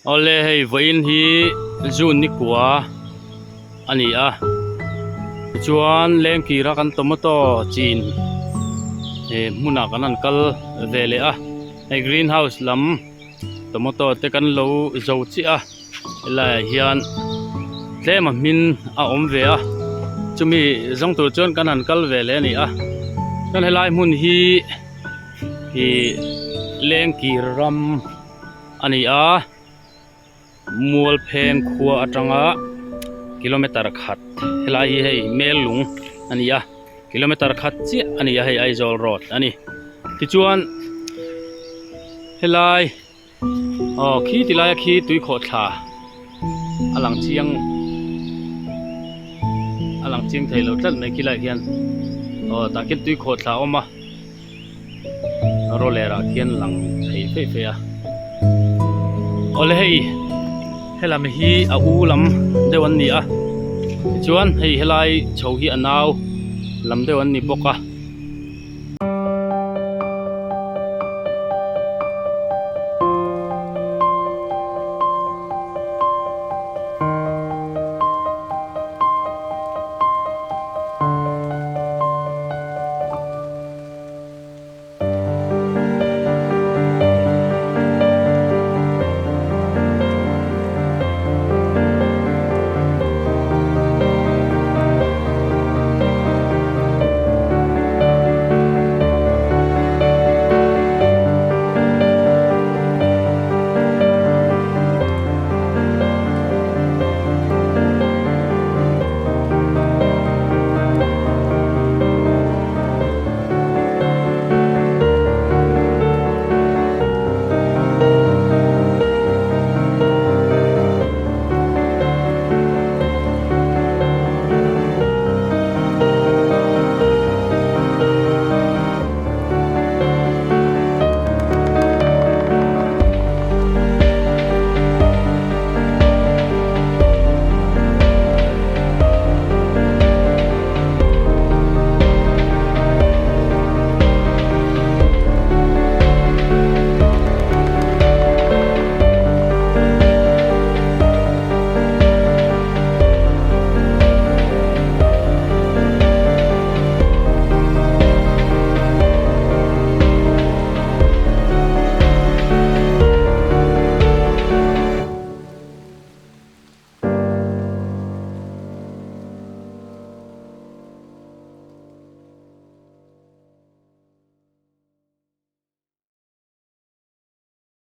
Awle hei vawiin hi June ni kua a ni a tichuan lengkira kan tomato chin eh hmunah kan han kal ve leh a hei green house lam tomato te kan lo zo chiah a helaiah hian tlem a hmin a awm ve a chumi zawng tur chuan kan han kal ve leh a ni a chuan helai hmun hi ih lengkir ram. A ni a, Mualpheng khua atanga kilometer khat helai hi hei Mellung a ni a, kilometer khat chiah a ni a hei Aizawl road a ni. Tichuan helai aw khi ti laia khi tuikhawhthla a lang chiang a lang chiang thei lo tlat mai khi laiah khian aw tah khian tuikhawhthla a awm a. Roller ah khian lang thei feih feih a awle hei helam hi a u lam deuh an ni a tichuan hei helai chho hi a nau lam deuh an ni bawk a.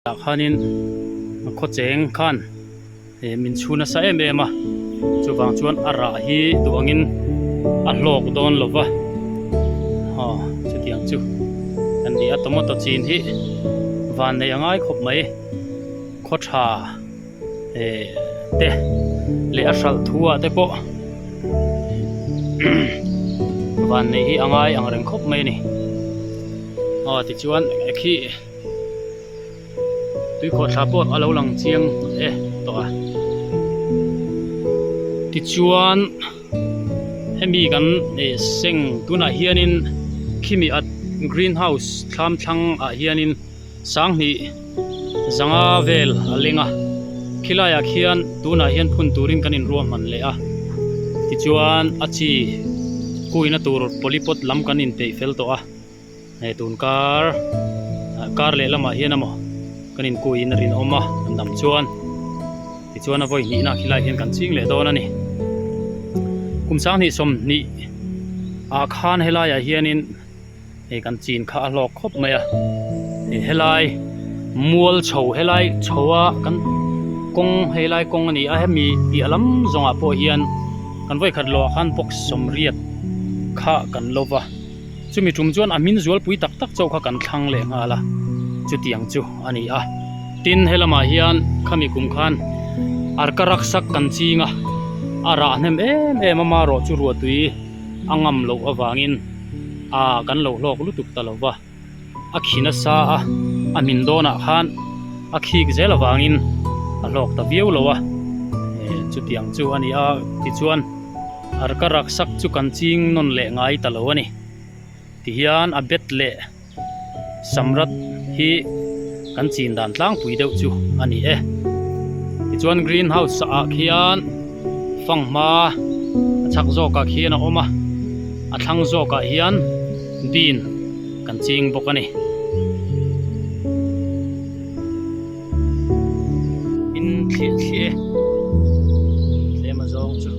Tah khanin khaw cheng khan eh min chhu nasa em em a chuvang chuan a rah hi duh angin a hlawk dawn lo va aw chutiang chu kan ni a tomato chin hi van nei a ngai khawp mai khaw tha eh te leh a hralh thu ah te pawh van nei hi a ngai ang reng khawp mai a ni aw tichuan khi. Tuikhawhthla pawh a lo lang chiang e tawh a tichuan hemi kan eh seng tunah hianin khimi at green house thlam thlang ah hianin sanghnih zanga vel a leng a khilaiah khian tunah hian phun turin kan inruahman leh a tichuan a chi kuina tur polypot lam kan inpeih fel tawh a. Hei tun kar kar leh lamah hian emaw kan inkuiin a rinawm a an dam chuan tichuan a vawi hnihna khilai hian kan ching leh dawn a ni. Kum sanghnih sawmhnih ah khan helaiah hianin hei kan chin kha a hlawk khawp mai a hei helai mual chho helai chho a kan kawng helai kawng a ni a hemi piah lam zawngah pawh hian kan vawi khat lawh ah khan box sawmriat kha kan lo va. Chumi tum chuan a hmin zualpui tak tak chauh kha kan thlang leh nghal a, chutiang chu a ni a. Tin, he lamah hian khami kum khan arka raksak kan ching a, a rah hnem em em a, marawh chu ruahtui a ngam loh avangin a kan lo hlawk lutuk ta lo va, a khi nasa a, a hmin dawnah khan a khik zel avangin a hlawk ta viau lo a, chutiang chu a ni a, tichuan. Arka raksak chu kan ching nawn leh ngai ta lo a ni. Tihian a bet leh samrat hi kan chin dan tlangpui deuh chu a ni e. Tichuan green house ah khian fanghma a chhak zawkah khian a awm a, a thlang zawkah hian bean kan ching bawk a ni. In thliah thliah e tlem a zawng chu.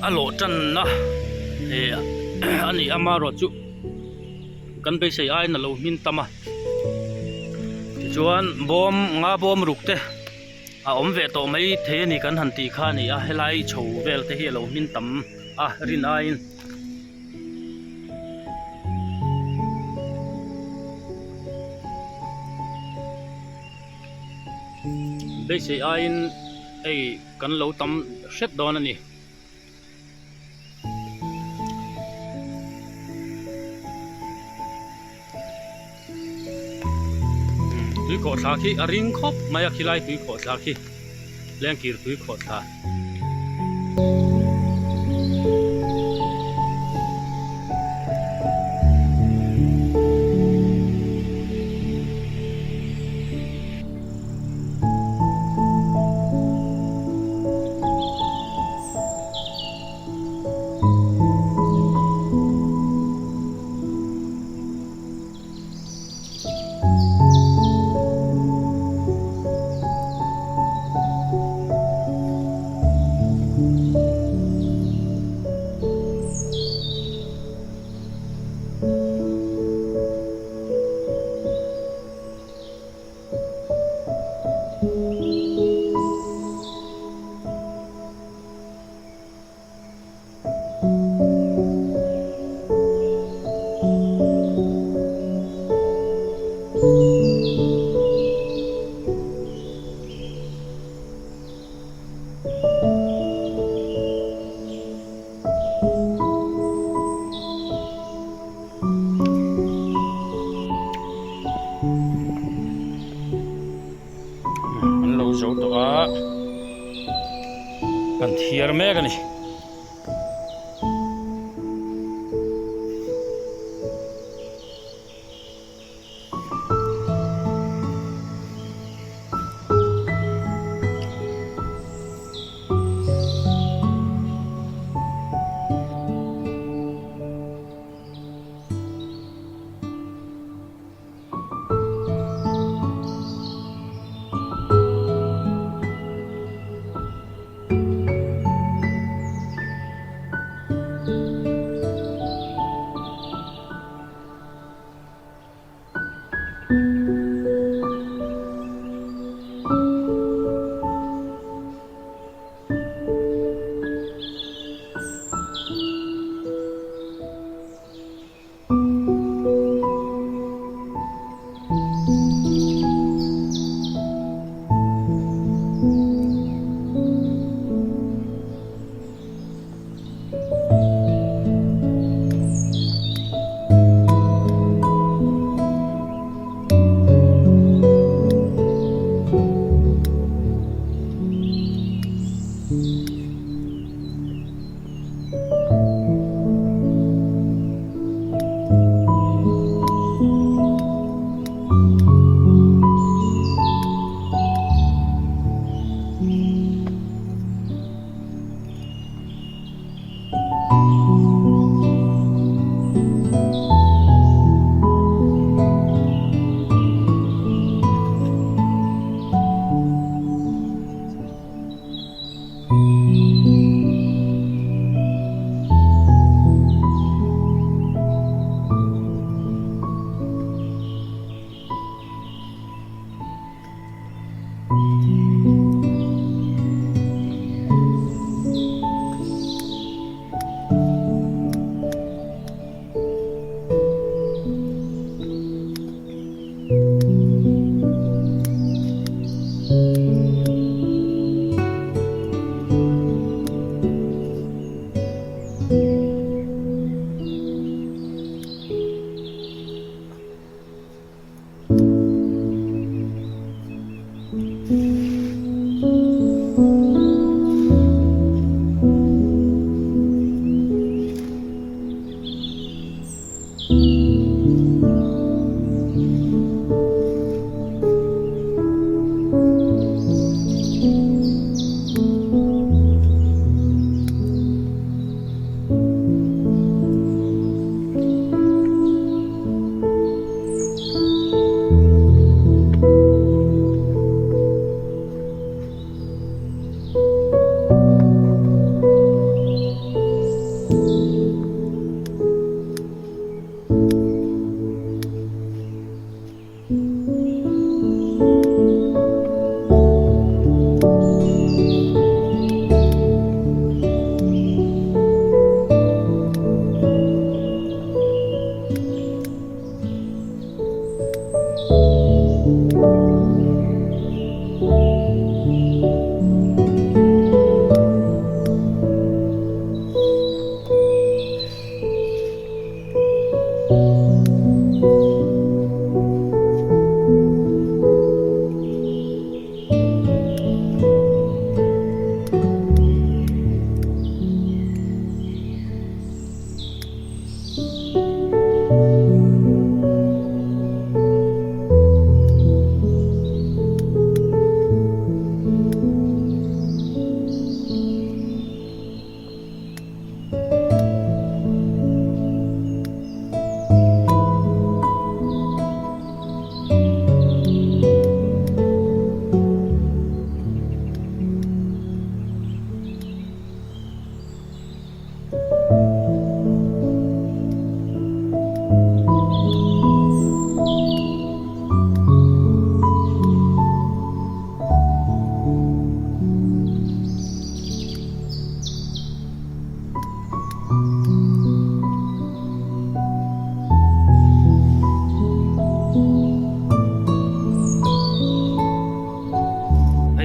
A lawh tanna eh a ni a marawh chu kan beisei aiin a lo hmin tam a tichuan bawm nga bawm ruk te a awm ve tawh mai thei a ni kan han tih kha a ni a helai chho vel te hi a lo hmin tam a rin aiin. Beisei aiin hei kan lo tam hret dawn a ni. Tui khawhthla khi a ring khawp mai a khilai tui khawhthla khi lengkir tui khawhthla. zo tawh a kan thiar mek a ni.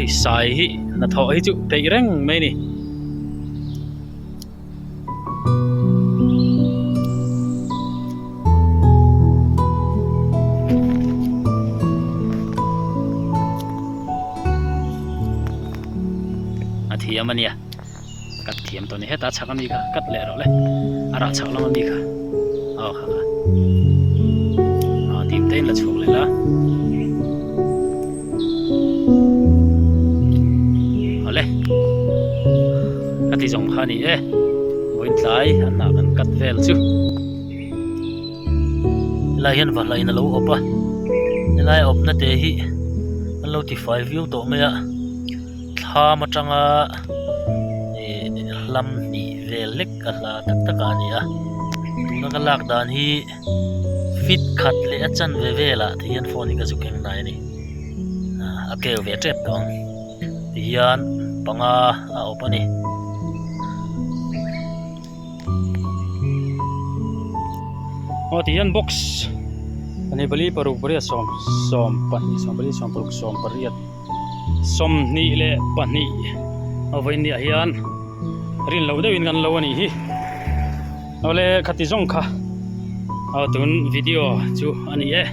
Hei sai hi hnathawh hi chu peih reng mai a ni. Thiam a nia. Cut thiam tawh a ni. Hetah a chhak ami kha cut leh rawh le. A rah chhak lam ami kha. Aw kha kha. Aw dim te in la chhuak leh la. Awle. Ka ti zawng kha a ni e. Vawiin tlai a hnah kan cut vel chu. Helai hian va hlain a lo awp a. Helai a awpna te hi an lo ti fai viau tawh mai a. Thlam atanga ih hlam hnih vel lek a hla tak tak ah a ni a. Tuna ka lak dan hi fit khat leh a chanve velah ti hian phone hi ka zu keng hnai a ni. A keu ve tep tawh ang. Tihian panga a awp a ni. Aw tihian box pahnih pali paruk pariat sawm sawm pahnih sawm pali sawm paruk sawm pariat sawmhnih leh pahnih a vawiin ni ah hian rin loh deuhin kan lo a nih hi awle khati zawng kha aw tun video chu a ni e.